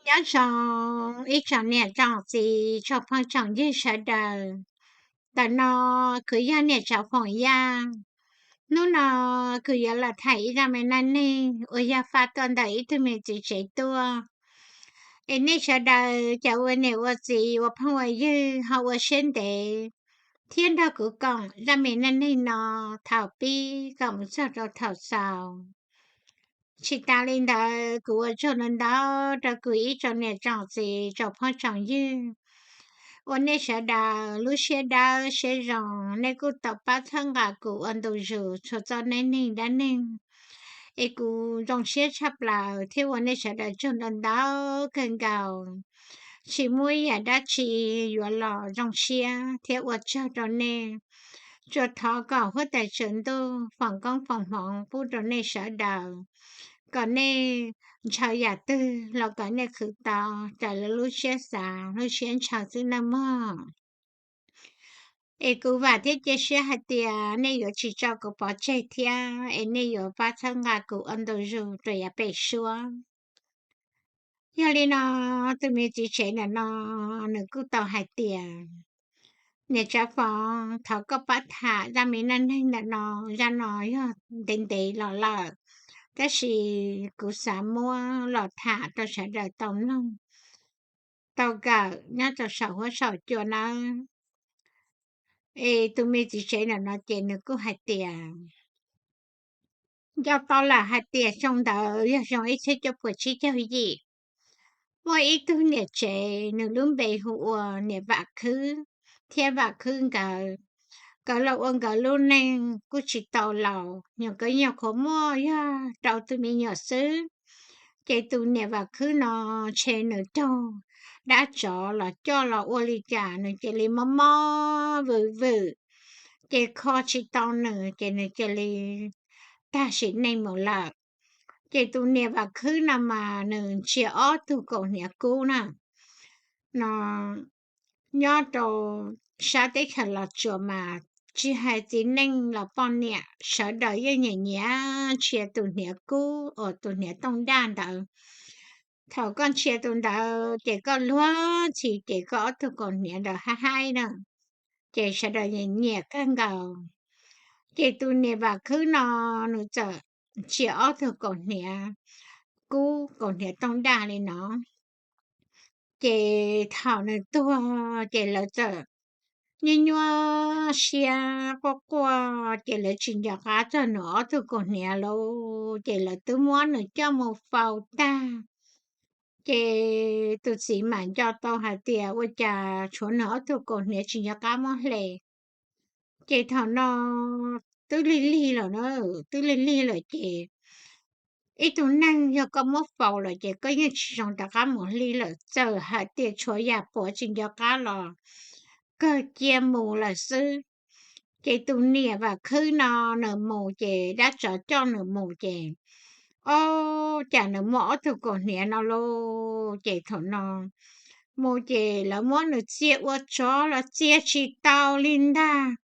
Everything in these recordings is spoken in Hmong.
Nyob zoo ib tsoom niam tsoom txiv tsoom phooj tsoom ywg sawv daws. Ntawm no kuv yog niam tsov Foom Yaj. Hnub no kuv yuav los tham ib zaj me neej neeg uas yog faj tuaj ntawm ib tug me txiv tsev tuaj. Es nej sawv daws cov ua niam ua txiv ua phooj ua ywg ho ua siab ntev thiab nrog kuv koom zaj me neej neeg no thaum pib kom mus txog rau thaum xaus. Tsis tas li ntawd kuv ua tsaug ntau ntau rau kuv ib tsoom niam tsoom txiv tsoom phooj tsoom ywg uas nej sawv daws lub siab dawb siab zoo, nej kuj tau pab txhawb nqa kuv ua ntu zus txhua txoj neej neeg dab neeg. Es kuv zoo siab tshaj plaws thiab ua nej sawv daws tsaug ntau ntau kawg nkaus. Tsis muaj ib yam dab tsi yuav los zoo siab thiab ua tsaug rau nej. Tsuas thov kom huab tais tswv ntuj foom koob foom hmoov pub rau nej sawv daws, kom nej ntshaw yam twg los kom nej khwv tau raws li lub siab xav lub siab ntshaw xwb nawb mog. Es kuv vam thiab cia siab hais tias nej yuav tsis tso kuv pov tseg thiab es nej yuav pab txhawb nqa kuv ua ntu zus rau yav pem suab. Yog li no, tus me txiv tsev ntawm no nws kuj tau hais tias, niam tsov Foom, thov koj pab tham zaj me neej neeg ntawm no. Zaj no yog ntev ntev los lawm, tab sis kuv xav muab los tham rau sawv daws tau mloog tau kawm nyob rau saum huab saum cua nawb. Es tus me txiv tsev ntawm no ces nws kuj hais tias, nco tau lawm hais tias xyoo ntawd yog xyoo ib txhiab cuaj puas tsib caug yim, muaj ib tug niam tsev nws lub npe hu ua niam Vam Khwb thiab Vam Khwb nkawd. Nkawd los ua nkawd lub neej kuj tsis tau laus, nyuam qhuav nyuam qhuav muaj yog rau tus me nyuam xwb. Ces tus niam Vam Khwb no ntshe nws raug dab tsov los coj los ua li cas nws cia li mob mob vwm vwm, ces kho tsis tau nws ces nws cia li tag sim neej mus lawm. Ces tus niam Vam Khwb no mas nws ntsia ob tug kaus hniav kub na, no nyob rau sab teb chaws Los Tsuas mas tsis hais txiv neej los poj niam sawv daws yeej nyiam nyiam ntsia tus hniav kub uas tus hniav tooj daj ntawd. Thaum koj ntsia tus ntawd ces koj luag ntxhi ces koj ob tug kaus hniav ntawd haib haib na, ces sawv daws nyiam nyiam kawg nkaus. Ces tus niam Vam Khwb no nws txawm ntsia ob tug kaus hniav kub kaus hniav tooj daj li no. Ces thaum nws tuag ces lawv txawm nyuaj nyuaj siab quaj quaj, ces lawv tsis nco qab txog nws ob tug kaus hniav lawm, ces lawv twb muab nws coj mus faus tag. Ces tus txiv mam nco tau hais tias ua cas tshuav nws ob tug kaus hniav tsis nco qab muab hle. Ces thaum no twb lig lig lawm na, twb lig lig lawm ces ib tug neeg yog koj muab faus lawm ces koj yeej tsis zoo rov qab mus hle lawm, txawm hais tias tshuav yam puav tsis nco qab los kawg cia mus lawm xwb. Ces tus niam Vam Khwb no nws mus ces dab tsov coj nws mus ces, o, cas nws muaj ob tug kaus hniav no lauj. Ces thaum no mus ces lawv muab nws txia ua tsov los txia tsis tau li ntag.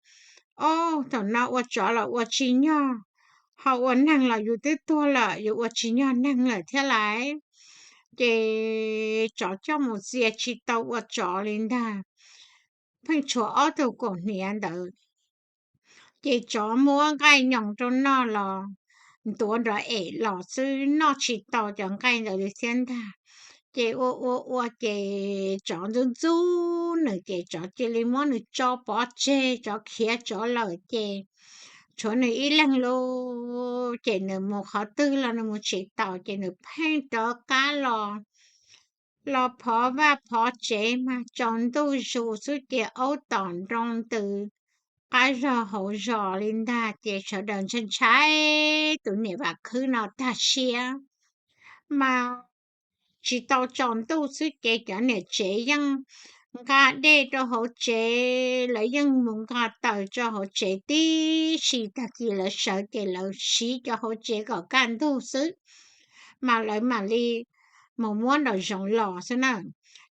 O, thaum no ua tsov los ua tsis nyog, ho ua neeg los yus twb tuag lawm yus ua tsis nyog neeg lawm thiab lais. Ces tsov coj mus txia tsis tau ua tsov li ntag, pheej tshuav ob tug kaus hniav ntawd. Ces tsov muab nqaij nyoos rau noj los ntuav nrov em los xwb, noj tsis tau cov nqaij ntawd li thiab ntag. Ces ua ua ua ces tsov ntxub ntxub nws ces tsov cia li muab nws tso pov tseg, tsov khiav tsov lawm ces tshuav nws ib leeg lauj. Ces nws mus qhov twg los nws mus tsis taus ces nws pheej rov qab los, los phov vaj phov tsev mas tsaus ntuj zus xwb ces aub tom nroo ntws qab zog hauv zos li ntag. Ces sawv daws ntshai ntshai tus niam Vam Khwb no tag siab, mas tsis tau tsaus ntuj xwb ces cov niam tsev yeej nqa dej rau hauv tsev, lawv yeej mus nqa taws rau hauv tsev tib si. Tag kis lawv sawv ces lawv siv cov hauv tsev kom kaj ntug xwb, mas lawv mam li mus muab nraum zoov los xwb na.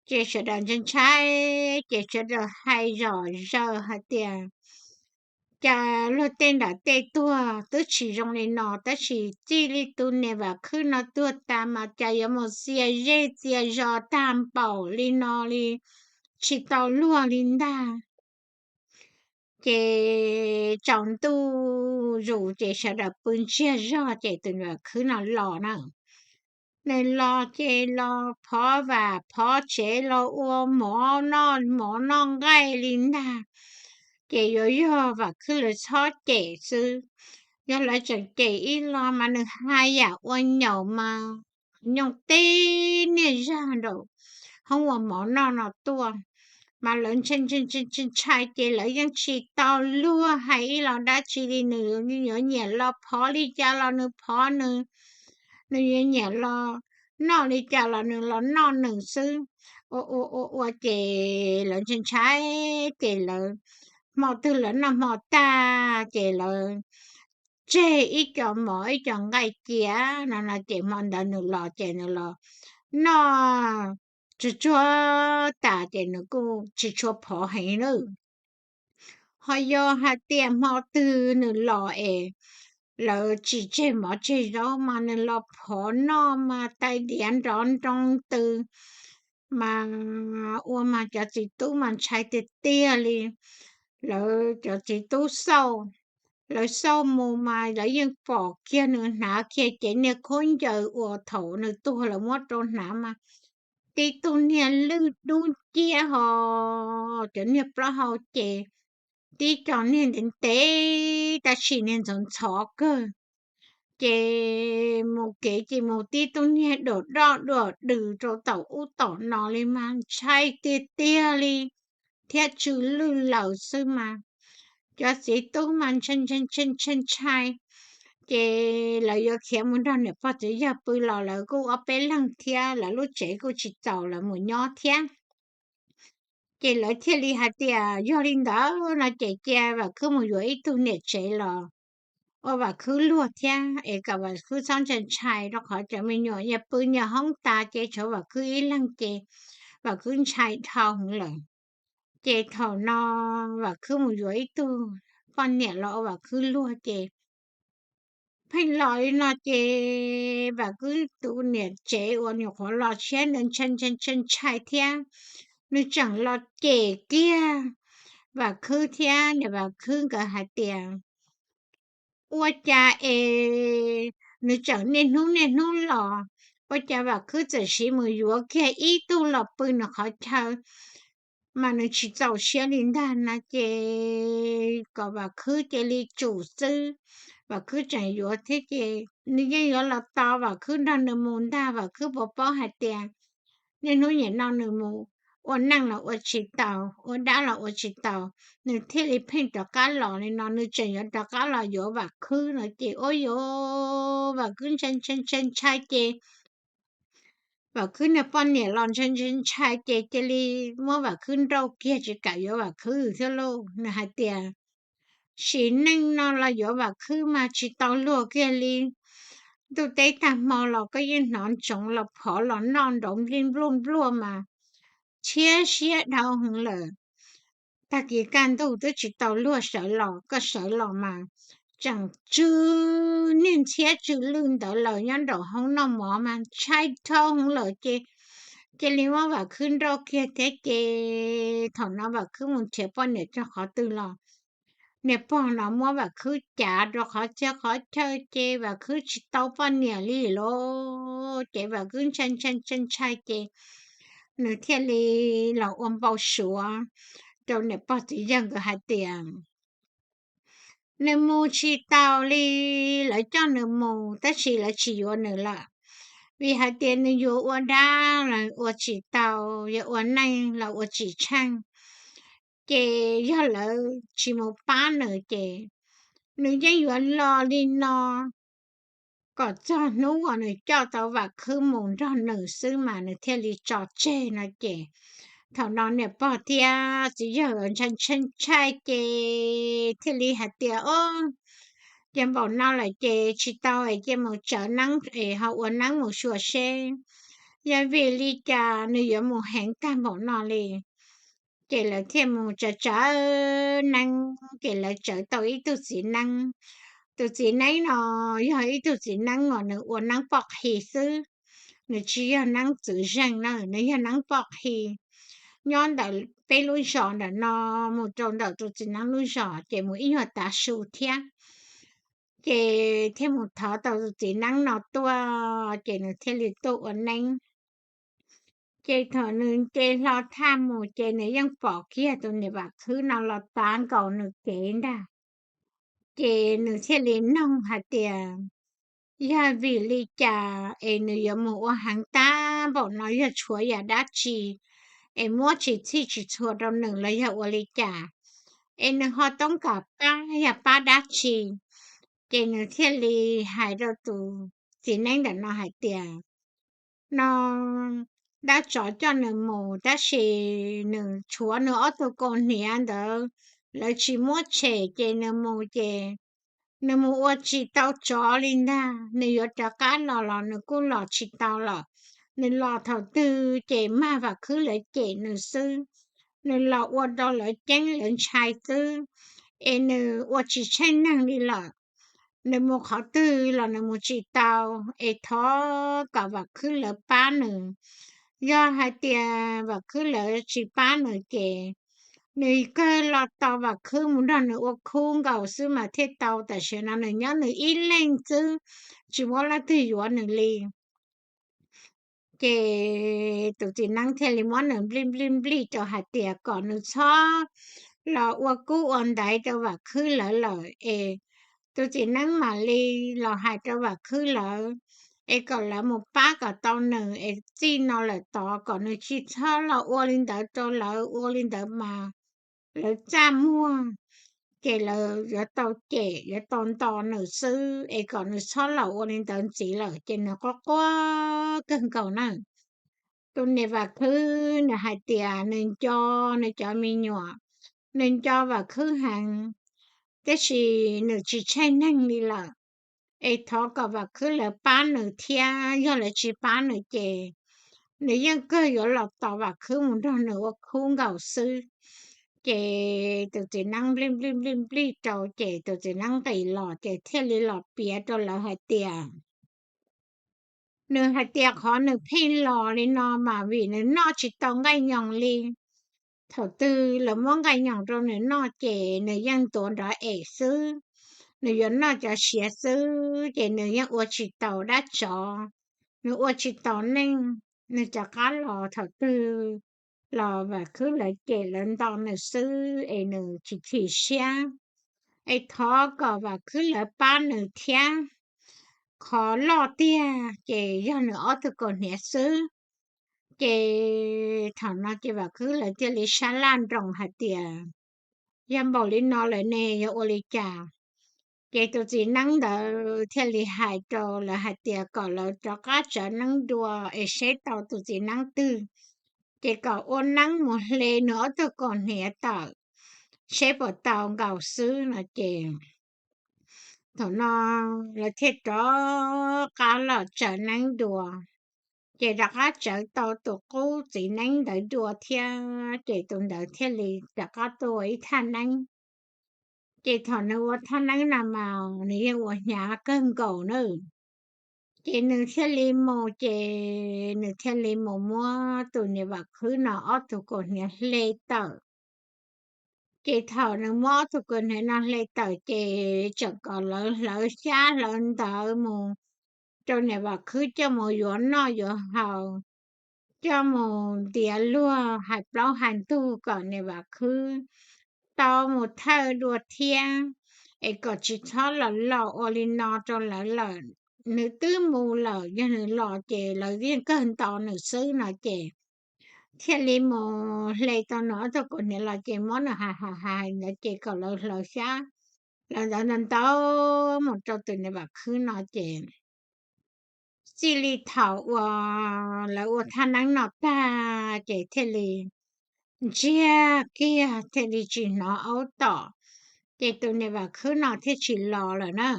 Ces sawv daws ntshai ntshai, ces sawv daws hais zom zaws hais tias cas luag tej nram tej tuag twb tsis zoo li no, tab sis txij li tus niam Vam Khwb no tuag tas mas cas yuav mus txias zej txias zos tag npaum li no li, tsis tau luag li ntag. Ces tsaus ntuj zus ces sawv daws pw ntsiag zog ces tus Vam Khwb no los na. Nws los ces los phov vaj phov tsev los ua mov noj mov noj nqaij li ntag. Ces yuav yog Vam Khwb lawv txhob cem xwb. Yog lawv tseem cem ib los mas nws haj yam ua nyaum mas nyooj teb niag zag nraum hoob ua mov noj no tuaj. Mas lawv ntshai ntshai ntshai ces lawv yeej tsis tau luag hais ib los dab tsi li, nws yuav nyiam los phov li cas los nws phov nws, nws yuav nyiam los noj li cas los nws los noj nws xwb. Ua ua ua ua ces lawv ntshai ntshai ces lawv hmo twg lawv noj hmo tag ces lawv tseg ib co mov ib co nqaij cia no no ces hmo ntawd nws los ces nws los noj tsuag tsuag tas ces nws kuj tsis tshua phov heev lawm. Ho yog hais tias hmo twg nws los es lawv tsis tseg mov tseg zaub mas nws los phov noj mas tais diav nrov nroo ntws mas ua mas cov txiv tub mas ntshai tiag tiag li. Lawv cov txiv tub xauj, lawv xauj mus mas lawv yeej pom kiag nws hnav kiag cev niag khaub ncaws uas thaum nws tuag lawv muab rau hnav mas tib tug niag lwj dub nciab ho cov niag plaub hau ces tib co niag ntev ntev tab sis niag ntxhov ntxhov kawg. Ces mus kev ces mus tib tug niag dam doj dam dws rau tom ub tom no li mas ntshai tiag tiag li, thiab tsw lwj laws xwb mas cov txiv tub mas ntshai ntshai ntshai ntshai ntshai. Ces lawv yuav khiav mus nrog niam pog txiv yawg pw los lawv kuj ob peb leeg thiab lawv lub tsev kuj tsis txaus lawv mus nyob thiab. Ces lawv thiaj li hais tias yog li ntawd no ces cia Vam Khwb mus yuav ib tug niam tsev los ua Vam Khwb luag thiab es kom Vam Khwb txhob ntshai ntshai rau qhov cov me nyuam nyias pw nyias hoob tas ces tshuav Vam Khwb ib leeg ces Vam Khwb ntshai dhau heev lawm. Ces thaum no Vam Khwb mus yuav ib tug poj niam los ua Vam Khwb luag ces pheej los li no ces Vam Khwb tus niam tsev uas nyuam qhuav los tshiab ntawd ntshai ntshai ntshai ntshai thiab nws tseem los cem kiag Vam Khwb thiab niam Vam Khwb nkawd hais tias ua cas es nws tseem niaj hnub niaj hnub los, ua cas Vam Khwb txawm siv mus yuav kiag ib tug los pw nws qhov chaw mas nws tsis txaus siab li ntag na ces kom Vam Khwb cia li tsum xwb. Vam Khwb tseem yuav thiab ces nws yeej yuav los tos Vam Khwb nrog nws mus ntag. Vam Khwb puas paub hais tias niaj hnub nim no nws mus ua neej los ua tsis taus, ua dab los ua tsis taus, nws thiaj li pheej rov qab los li no, nws tseem yuav rov qab los yuav Vam Khwb no ces ua yuav Vam Khwb ntshai ntshai ntshai ntshai ces Vam Khwb niag poj niam los ntshai ntshai ntshai ces cia li muab Vam Khwb nrauj kiag tsis kam yuav Vam Khwb thiab lauj. Nws hais tias sim neej no los yuav Vam Khwb mas tsis tau luag kiag li. Ntuj teb tag hmo los koj yeej hnov ntsoov los phov los noj nrov nplij npluaj npluaj mas thiab siab dhau heev lawm. Tag kis kaj ntug twb tsis tau luag sawv los koj sawv los mas tseem tsw niag ntxhiab tsw lwj ntawd lawm nyob nraum hoob noj mov mas ntshai dhau heev lawm ces cia li muab Vam Khwb nrauj kiag thiab ces thaum no Vam Khwb mus nrhiav poj niam txog qhov twg los niag pog no muab Vam Khwb cav rau qhov txhia qhov chaw ces Vam Khwb tsis tau poj niam li lauj. Ces Vam Khwb ntshai ntshai ntshai ntshai ces nws thiaj li los ua npau suav rau niam pog txiv yawg nkawd hais tias nws mus tsis taus li, lawv coj nws mus tab sis lawv tsis yuav nws lawm, vim hais tias nws yuav ua dab los ua tsis tau, yuav ua neej los ua tsis tsheej. Ces yog lawv tsis mus pab nws ces nws yeej yuav los li no kom txog hnub uas nws coj tau Vam Khwb mus nrog nws xwb mas nws thiaj li tso tseg no ces thaum no niam pog thiab txiv yawg ntshai ntshai ntshai ces thiaj li hais tias o, ces npaum no lawm ces tsis tau es cia mus tsawv neeb es ho ua neeb mus xyuas seb yog vim li cas nws yuav mus heev tag npaum no li. Ces lawv thiaj mus tsawv tsawv neeb, ces lawv tsawv tau ib tug txiv neeb. Tus txiv neeb no yog ib tug txiv neeb uas nws ua neeb poj qhi xwb, nws tsis yog neeb txwv zeej na, nws yog neeb poj qhi. Nyob ntawm peb lub zos ntawm no mus rau ntawm tus txiv neeb lub zos ces mus ib nyuag tav su thiab. Ces thiaj mus thov tau tus txiv neeb no tuaj, ces nws thiaj li tuaj ua neeb. Ces thaum nws nce hlo thaj mus ces nws yeej pom kiag tus niam Vam Khwb no los tav nkaus nws kev ntag. Ces nws thiaj li noog hais tias yog vim li cas es nws yuav mus ua heev tag npaum no, yog tshuav yam dab tsi es muab tsis txhij tsis txhua rau nws los yog ua li cas, es nws ho toob kam pab yog pab dab tsi. Ces nws thiaj li hais rau tus txiv neeb ntawm no hais tias, no dab tsov coj nws mus tab sis nws tshuav nws ob tug kaus hniav ntawd, lawv tsis muab tshem ces nws mus ces nws mus ua tsis tau tsov li ntag, nws yuav rov qab los los nws kuj los tsis tau lawm. Nws los thaum twg ces mag Vam Khwb lawv cem nws xwb, nws los ua rau lawv ceeb lawv ntshai xwb, es nws ua tsis tsheej neeg li lawm. Nws mus qhov twg los nws mus tsis tau, es thov kom Vam Khwb lawv pab nws. Yog hais tias Vam Khwb lawv tsis pab nws ces nws kawg los tos Vam Khwb mus nrog nws ua khub nkaus xwb mas thiaj tau, tam sim no nws nyob nws ib leeg xwb, tsis muaj leej twg yuav nws li. Ces tus txiv neeb thiaj li muab nws nplij nplij nplij rau hais tias kom nws txhob los ua kub ua ntaiv rau Vam Khwb lawv lawm es tus txiv neeb mam li los hais rau Vam Khwb lawv es kom lawv mus pab kom tau nws es txij no lawm tod kom nws tsis txhob los ua li ntawd rau lawv, ua li ntawd mas lawv txaj muag ces lawv yuav tau cem yuav tau nto nws xwb, es kom nws txhob los ua li ntawd ntxiv lawm. Ces nws quaj quaj kawg nkaus na. Tus niam Vam Khwb nws hais tias nws nco nws cov me nyuam, nws nco Vam Khwb heev, tiam sis nws tsis tsheej neeg li lawm, es thov kom Vam Khwb lawv pab nws thiab, yog lawv tsis pab nws ces nws yeej kawg yuav los tos Vam Khwb mus nrog nws ua khub nkaus xwb. Ces tus txiv neeb nplij nplij nplij nplij rau ces tus txiv neeb nqis los ces thiaj li los piav rau lawv hais tias, nws hais tias qhov nws pheej los li no mas vim nws noj tsis tau nqaij nyoos li. Thaum twg lawv muab nqaij nyoos rau nws noj ces nws yeej ntuav nrov es xwb, nws yuav noj cov siav xwb ces nws yeej ua tsis tau dab tsov, nws ua tsis tau neej. Nws rov qab los thaum twg los Vam Khwb lawv cem lawv nto nws xwb es nws tsis chim siab, es thov kom Vam Khwb lawv pab nws thiab. Qhov loj tiag ces yog nws ob tug kaus hniav xwb. Ces thaum no ces Vam Khwb lawv thiaj li sab laj nroos hais tias, yog npaum li no lawm ne yuav ua li cas? Ces tus txiv neeb ntawd thiaj li hais rau lawv hais tias kom lawv rov qab tsawv neeb dua es seb tau tus txiv neeb twg, ces kom ua neeb mus hle nws ob tug kaus hniav tawm, seb puas tau nkaus xwb no ces thaum no lawv thiaj rov qab los tsawv neeb dua, ces rov qab tsawv tau tus qub txiv neeb ntawd dua thiab ces tus ntawd thiaj li rov qab tuaj ua ib thaj neeb. Ces thaum nws ua thaj neeb no mas nws yeej ua hnyav kawg nkaus na. Ces nws thiaj li mus ces nws thiaj li mus muab tus niam Vam Khwb no ob tug kaus hniav hle tawm. Ces thaum nws muab ob tug kaus hniav no hle tawm ces tseem kom lawv hlawv xyab hlawv ntawv mus rau niam Vam Khwb coj mus yuav noj yuav haus, coj mus ntiav luag hais plaub hais ntug kom niam Vam Khwb tau mus thawj dua thiab, es kom tsis txhob los los ua li no rau lawv lawm. Nws twb mus lawm, yog nws los ces lawv yeej kawg nto nws xwb no ces thiaj li mus hle tau nws ob tug kaus hniav los ces muab nws hais hais hais ntawd ces kom lawv hlawv xyab hlawv ntawv ntau ntau mus rau tus niam Vam Khwb no ces txij li thaum uas lawv ua thaj neeb no tag ces thiaj li ntsiag kiag thiaj li tsis hnov aub tom, ces tus niam Vam Khwb no thiaj tsis los lawm na.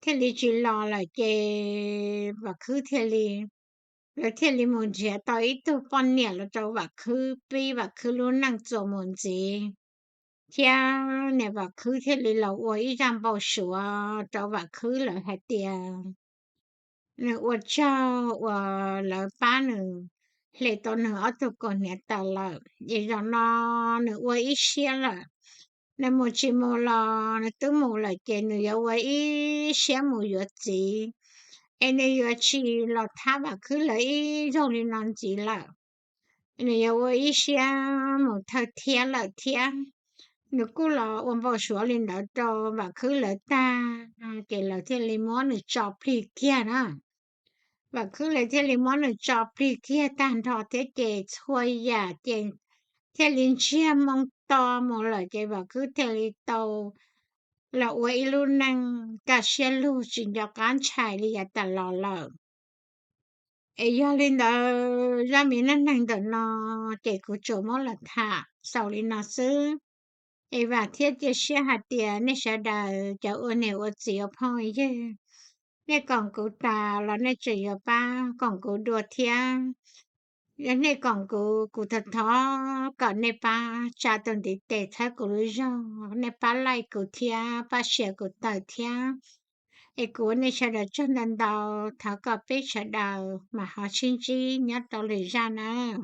Thiaj li tsis los lawm ces Vam Khwb thiaj li lawv thiaj li mus nrhiav tau ib tug poj niam los rau Vam Khwb pib Vam Khwb lub neej txuas mus ntxiv, thiab niam Vam Khwb thiaj li los ua ib zaj npau suav rau Vam Khwb lawv hais tias nws ua tsaug uas lawv pab nws hle tau nws ob tug kaus hniav taws lawm, es zaum no nws ua ib siab lawm. Nws mus tsis mus los nws twb mus lawm ces nws yuav ua ib siab mus yuav txiv, es nws yuav tsis los thab Vam Khwb lawv ib zaug li no ntxiv lawm. Nws yuav ua ib siab mus thawj thiab lawm thiab. Nws kuj los ua npau suav li ntawd rau Vam Khwb lawv tag, ces lawv thiaj li muab nws tso plig kiag na. Vam Khwb lawv thiaj li muab nws tso plig kiag tag nrho thiab ces txhua yam ces thiaj li ntsiag moo to mus lawm ces Vam Khwb thiaj li tau los ua ib lub neej kaj siab lug tsis nco qab ntshai li yav tas los lawm. Es yog li ntawd zaj me neej neeg ntawm no ces kuv tsuas muab los tham xaus li no xwb. Es vam thiab cia siab hais tias nej sawv daws cov ua niam ua txiv ua phooj ywg, nej koom kuv tas los nej tseem yuav pab koom kuv dua thiab. Yog nej koom kuv, kuv thov thov kom nej pab tsa tus ntiv tes thawb kuv lub zog, nej pab like kuv thiab pab share kuv tawm thiab. Es kuv ua nej sawv daws tsaug ntau ntau, thov kom peb sawv daws mam ho sib ntsib nyob rau lwm zaj nawb.